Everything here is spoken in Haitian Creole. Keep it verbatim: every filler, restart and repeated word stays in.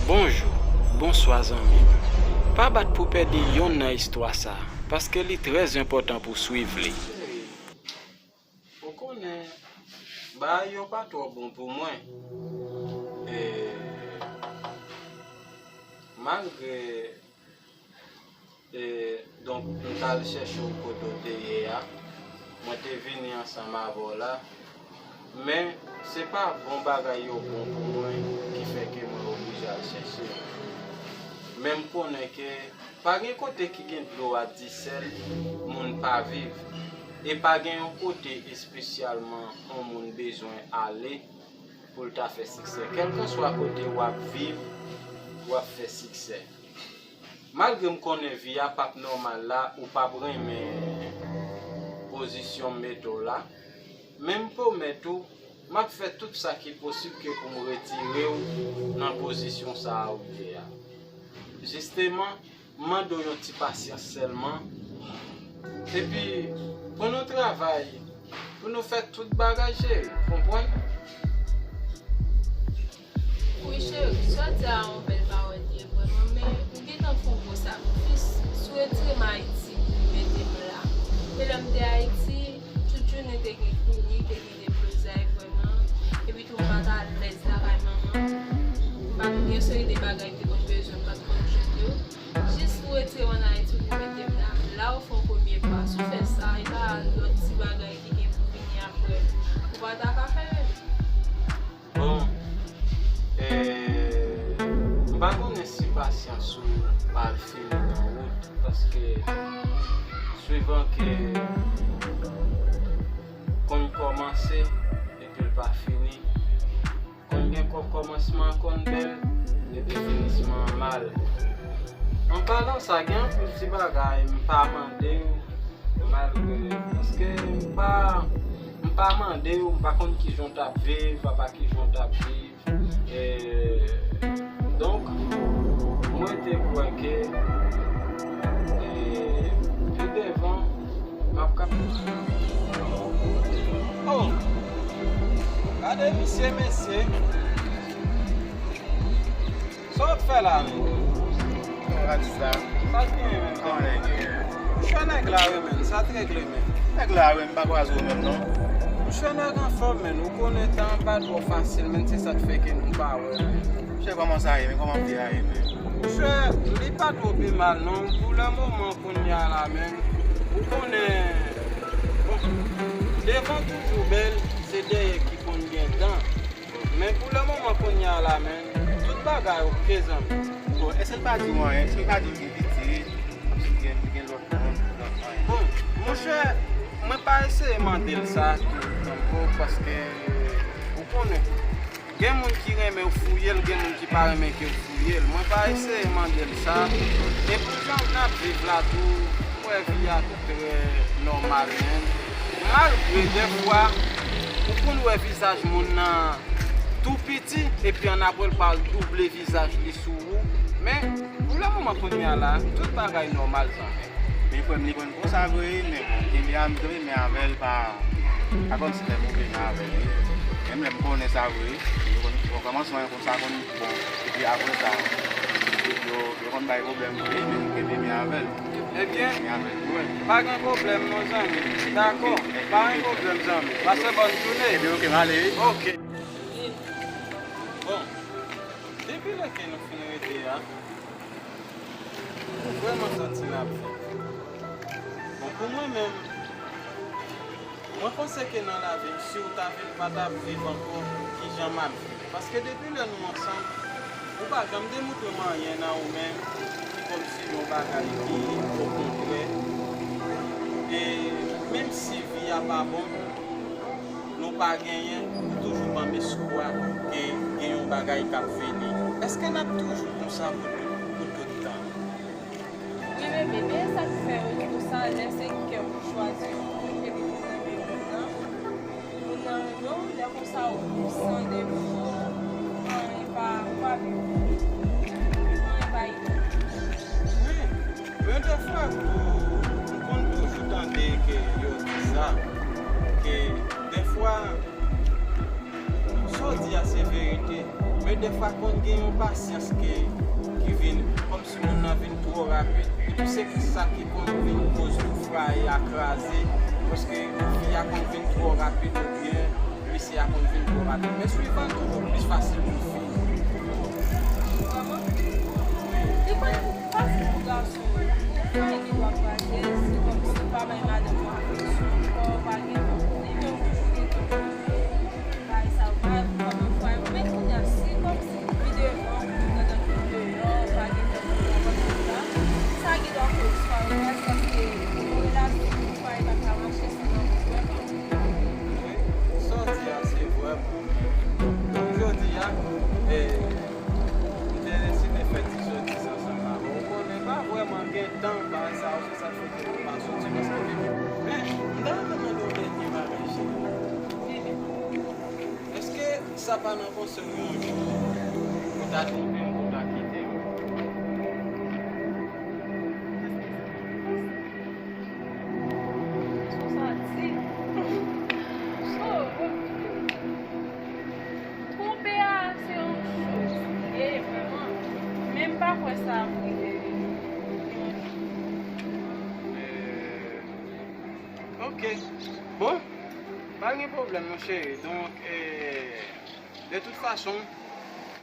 Bonjou, bonswa zanmi m. Pa bat pou pèdi yonn nan istwa sa, paske li trè enpòtan pou swiv li. Ou konnen, bagay yo pa twò bon pou mwen. E, malgre, e, donk, m t al chèche w kote w te ye a, mwen te vini ansanm avè w la, men se pa bon bagay yo bon pou mwen ki fè ke mwen oblije al chèche w. Men m konnen ke pa gen kote ki gen dlo a disèl moun pa viv. E pa gen yon kote espesyalman yon moun bezwen ale pou l ta fè siksè. Kèlkanswa kote w ap viv, w ap fè siksè. Malgre m konnen vi a p ap nòmal la, ou p ap renmen pozisyon m mete w la, men m pwomèt ou, m ap fè tout sa ki posib ke pou m retire w nan pozisyon sa a ou ye a. Jisteman, m mande w yon ti pasyans sèlman. Epi, pou nou travay, pou nou fè tout bagay, cheri, konprann? Wi, cheri, sa w di a yon bèl pawòl li ye vrèman, men m gentan fè yon gwo sakrifis. Si w retire m Ayiti, mete m la. E lè m te Ayiti, tout jounen te gen kouri, te gen deblozay vrèman. Epi tou, m pa t alèz lakay manman m. M pa t gen yon seri de bagay m te konn bezwen, m pa t konn jwenn yo. Jis pou retire w ann Ayiti pou mete m la. La ou fè yon premye pa. Si w fè sa, e pa lòt ti bagay ki gen pou vini apre. Ou pa ta ka fè menm. Bon, e, m pa konnen si pasyans ou pral fini nan wout, paske swivan ke konn kòmanse epi l pa fini. Konn gen kò kòmansman an konn bèl, epi finisman an mal. An palan sa, gen anpil ti bagay m pa mande w, malgre, paske m pa, m pa mande w, m pa konn kijan w t ap viv, apa kijan w t ap viv. E, donk, mwen te kwè ke, e, pi devan, m ap kap. Oh! Gade misye, mesye. Sa w ap fè la menm? Kòman w ka di sa? Sa k genyen menm? Kòman nèg ye? Monchè, nèg la wi menm, sa t regle menm. Nèg la wi, m pa kwaze w menm non. Monchè, nèg anfòm menm, ou konnen tan an pa twò fasil menm, se sa k fè ke nou pa wè menm. Monchè, kòman sa ye menm? Kòman vi a ye menm? Monchè, li pa twò pi mal non, pou lè moman kounye a la menm, ou konnen, bon, devan toujou bèl, se dèyè ki konn gen dan. Men pou lè moman kounye a la menm, tout bagay oke zanmi. Bon, èske l pa di w anyen? Èske l pa di w gen pitit? Kòmsi gen, gen lòt moun, lòt anyen? Bon, monchè, mwen pa eseye mande l sa tou ankò, paske ou konnen, gen moun ki renmen w fouye l, gen moun ki pa renmen ke w fouye l. Mwen pa eseye mande l sa. E pou jan n ap viv la tou, m wè vi a tou trè nòmal menm. Malgre dèfwa, ou konn wè vizaj moun nan tou piti, epi annapre l pral double vizaj li sou ou. Men, pou lè moman kounye a la, tout bagay nòmal zanmi. Men frè m, li konn konsa vre, men bon, kenbe a m kenbe men avè l pa, pa kòmsi lè m ouvri men avè l wi. Menm lè m konnen sa vre, yo konn, bon, kòmansman yo konn sa konn bon, epi apre sa, yo, yo konn bay pwoblèm vre, men m kenbe men avè l. Ebyen, men avè l wi. Pa gen pwoblèm non zanmi. Dakò, pa gen pwoblèm zanmi. Pase bòn jounen. Ebyen, oke, m ale wi. Oke. Bon, depi lè ke nou fin rete a, ou vrèman santi l ap viv. Bon, pou mwen menm, mwen panse ke nan lavi m, si w ta viv, pa t ap viv ankò, kijan m ap viv? Paske depi lè nou ansanm, ou pa janm demontre m anyen nan ou menm ki kòmsi yon bagay ki okontrè. E menm si vi a pa bon, nou pa genyen, ou toujou ban m espwa ke gen yon bagay k ap vini. Èske n ap toujou konsa pou tout, pou tout tan? Wi, bebe, men sa k fè yo di konsa, lè se kè w chwazi yon moun, epi pou renmen moun nan, moun nan renmen w, lè konsa ou san defo, anyen pa, ou pa viv, anyen pa itil. Wi, men dèfwa, m konn toujou tande ke yo di sa, ke dèfwa, sa w di a se verite. Men Dèfwa konn gen yon pasyans ki, ki vin, kòmsi moun nan vin twò rapid. Epi se sa ki konn vin koz tou fraye a kraze, paske fi a konn vin twò rapid oubyen mesye a konn vin twò rapid. Men swivan toujou plis fasil pou fi. Li konn fasil pou gason. Pou fwa ki dwa kraze, se kòmsi pa bay madanm ou afeksyon ankò, pa gen nimewo pou li. Bay sa, bay pou kòman fwa yo. Men kounye a, si kòmsi pi devan, ou nan tan ki deyò, pa gen tan pou konprann sa, sa gen dwa koz fwa yo, paske yon relasyon pou fwa yo pa ka mache si nan vrèman. Wi, sa w di a, se vrèman. Donk, jodi a, eh, m te deside fè ti sòti ansanm avè w. Ou konnen, pa vrèman gen tan, bagay sa yo, se sa k fè ke nou pa sòti, paske, men, m ta renmen mande w dènye bagay, cheri. Èske sa pa nan panse w yon jou ou ta twonpe m, pou w ta kite m? Sou sa di. So, twonpe a, se yon choz li ye, vrèman. Men m pa kwè sa ap rive yon jou. Eh, ok. Bon, pa gen pwoblèm, non, cheri. Donk, eh, de tout fason,